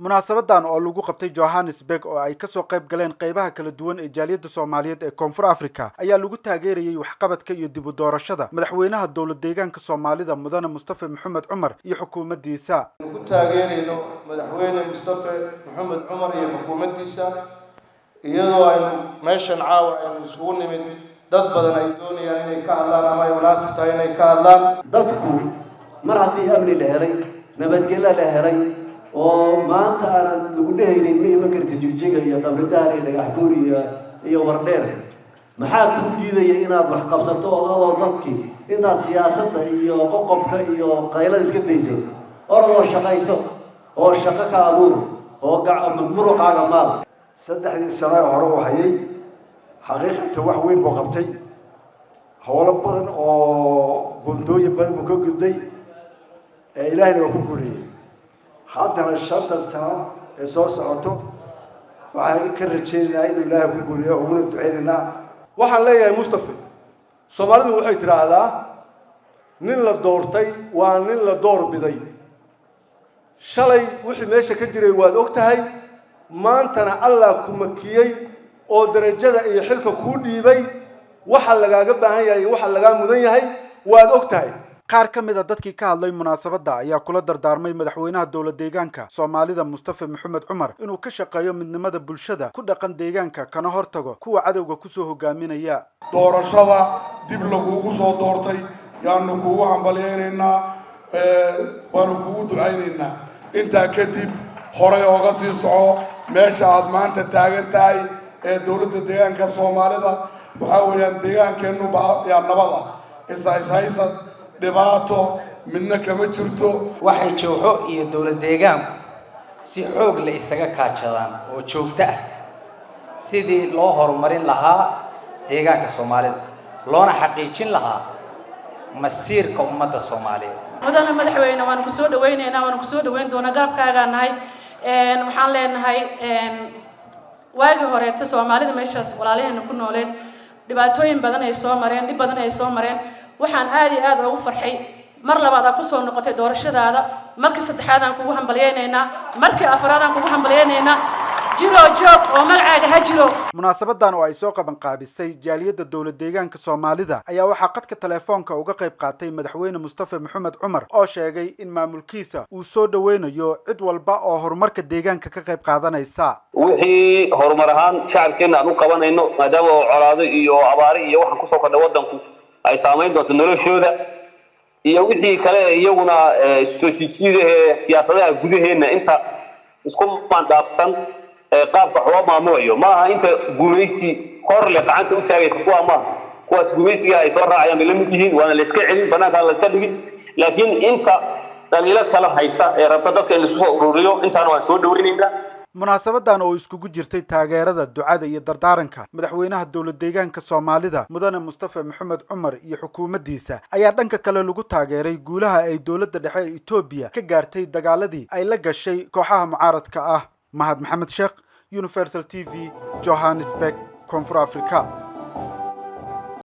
Munaasabadan oo lagu qabtay Johannesburg oo ay kasoo qayb galeen qeybaha kala duwan ee jaaliyadda Soomaaliyeed ee Koonfur Africa ayaa lagu taageerayey waxqabadka iyo dib u doorashada madaxweynaha Dowlad Deegaanka Soomaalida, Mudane Mustafa Maxamed Cumar iyo xukuumaddiisa. Ku taageerayno Madaxweyne Mustafe Maxamed Cumar iyo xukuumaddiisa, iyadoo aynu meeshan caawa aynu isugu nimid, dad badan ay doonayaan inay ka hadlaan ama ay munaasib tahay inay ka hadlaan. Dadku mar haddii amni la helay, nabadgelyo la helay, oo maanta aanan lagu dhehaynin ma iman karta Jigjiga iyo Qabridaar iyo Dhagaxbuur iyo Wardheer, maxaa kuu diidaya inaad wax qabsato oo adoo dadkii intaad siyaasadda iyo qoqobka iyo qaylada iska dayso, orodoo shaqayso oo shaqo ka abuur oo muruqaaga maal? 3dii sano ee hore uu hayay, xaqiiqatan wax weyn buu qabtay. Howlo badan oo buundooyin badan buu ka gudbay ee Ilaahayna waa ku guuleeyey. Haddana 5ta sano ee soo socoto waxaan ka rajaynaynaa inuu Ilaahay ku guuleeyo, uguna ducaynaynaa. Waxaan leeyahay Mustafa, Soomaalidu waxay tidhaahdaa nin la doortay waa nin la door biday. Shalay wixii meesha ka jiray waad og tahay. Maantana Allah ku makiyey oo darajada iyo xilka kuu dhiibay. Waxa lagaaga baahan yahay iyo waxa lagaa mudan yahay waad og tahay. Qaar ka mid a dadkii ka hadlay munaasabadda ayaa kula dardaarmay madaxweynaha Dowlad Deegaanka Soomaalida, Mustafa Maxamed Cumar, inuu ka shaqeeyo midnimada bulshada ku dhaqan deegaanka, kana hortago kuwa cadowga kusoo hogaaminaya. Doorashada dib lagugu soo doortay yaanu kugu hambalyaynaynaa, waanu kugu ducaynaynaa. Intaa kadib, horay ooga sii soco meesha aad maanta taagan tahay ee Dowladda Deegaanka Soomaalida. Waxaa weeyaan deegaankeennu yaa nabad ah, is-hayshaysad, dhibaato midna kama jirto. Waxay Jowxo iyo dowlad deegaanku si xoog leh isaga kaashadaan oo joogto ah sidii loo horumarin lahaa deegaanka Soomaalida, loona xaqiijin lahaa masiirka ummadda Soomaaliyeed. Mudane madaxweyne, waanu kusoo dhawaynaynaa, waanu kusoo dhawayn doonaa, garabkaagaa nahay. Waxaan leenahay, waagii horeeta Soomaalida meeshaas walaalaheena ku nooleed dhibaatooyin badan ay soo mareen, dhib badan ay soo mareen. Waxaan aad iyo aad ugu farxay mar labaad aad kusoo noqotay doorashadaada. Markii saddexaad aan kugu hambalyaynaynaa, markii afraad aan kugu hambalyaynaynaa. Jiro joog oo magacaaga ha jiro. Munaasabadan oo ay soo qaban qaabisay jaaliyadda Dowlad Deegaanka Soomaalida ayaa waxaa qadka telefoonka uga qayb qaatay Madaxweyne Mustafa Maxamed Cumar, oo sheegay in maamulkiisa uu soo dhaweynayo cid walba oo horumarka deegaanka ka qayb qaadanaysa. Wixii horumar ahaan shacabkeenna aan u qabanayno, maadaama oo colaado iyo abaari iyo waxaan kusoo kordhay waddanku ay saamayn doonto noloshooda, iyo wixii kale iyaguna soo jiijiidahee siyaasadaha gudaheenna inta isku maandhaafsan qaabka wax loo maamulayo. Ma aha inta gumaysi hor le gacanta u taagaysa, kuwaa maaha. Kuwaas gumaysiga ay soo raacayaan bay la mid yihiin, waana la iska celin, banaankaan la iska dhigin. Laakiin inta dhaliilo kala haysa ee rabta dadka in laisu soo ururiyo, intaana waan soo dhaweynaynaa. Munaasabadan oo iskugu jirtay taageerada, ducada iyo dardaaranka madaxweynaha Dowlad Deegaanka Soomaalida, Mudane Mustafa Maxamed Cumar iyo xukuumaddiisa, ayaa dhanka kale lagu taageeray guulaha ay dowladda dhexe ee Etoobiya ka gaartay dagaaladii ay la gashay kooxaha mucaaradka ah. Mahad Maxamed Sheekh, Universal TV, Johannesburg, Koonfur Africa.